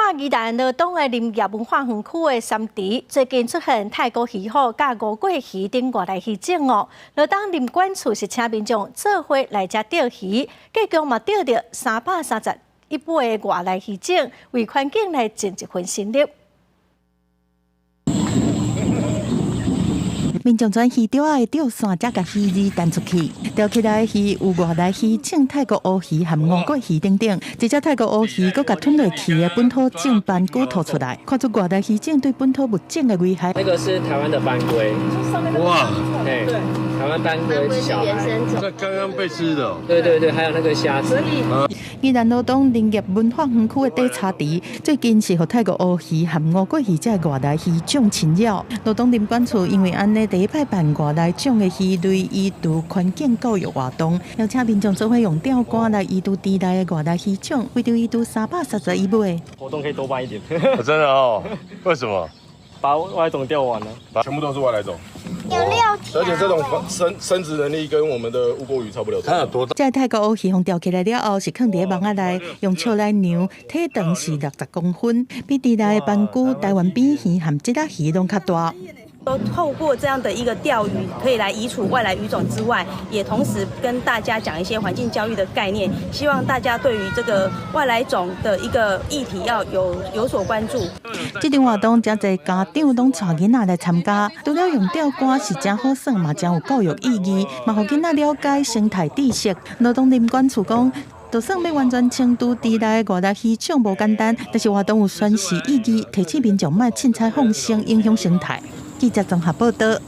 看宜蘭羅東的林業文化園區的三池，最近出現泰國魚虎佮吳郭魚等外來魚種哦。羅東林管處是請民眾做伙來遮釣魚，結果嘛釣著331尾的外來魚種，為環境來盡一份心力。民眾鑽魚釣仔的釣線，才共魚餌彈出去。釣起來的魚有外來魚種、泰國烏魚和吳郭魚等等。這隻泰國烏魚閣共吞落去的本土種斑龜吐出來，看出外來魚種對本土物種的危害。那個是台灣的斑龜。哇！對，台灣斑龜小孩。這剛剛被吃的。對對對，還有那個蝦子。宜蘭羅東林業文化園區的底叉池，最近是予泰國烏魚和吳郭魚這外來魚種侵擾。羅東林管處因為按呢，第一擺辦外來種的魚類移除環境教育活動，邀請民眾做伙用釣竿來移除池內的外來魚種，為著移除331尾。活動可以多辦一點。真的哦？為什麼？把外來種釣完了。全部都是外來種。有六條。而且這種生殖能力跟我們的吳郭魚差不了。它有多大？這泰國烏魚予釣起來了後，是囥佇網仔內，用尺來量，體長是60公分，比池內的斑龜、台灣扁魚和鯽仔魚攏較大。都透過這樣的一個釣魚，可以來移除外來魚種之外，也同時跟大家講一些環境教育的概念，希望大家對於這個外來種的一個議題要有所關注。這場活動誠濟家長攏帶囡仔來參加，除了用釣竿是誠好耍，嘛誠有教育意義，嘛予囡仔了解生態知識。羅東林管處講，就算欲完全清除池內外來魚種無簡單，但是活動有宣示意義，提醒民眾莫凊彩放生，影響生態。記者綜合報導。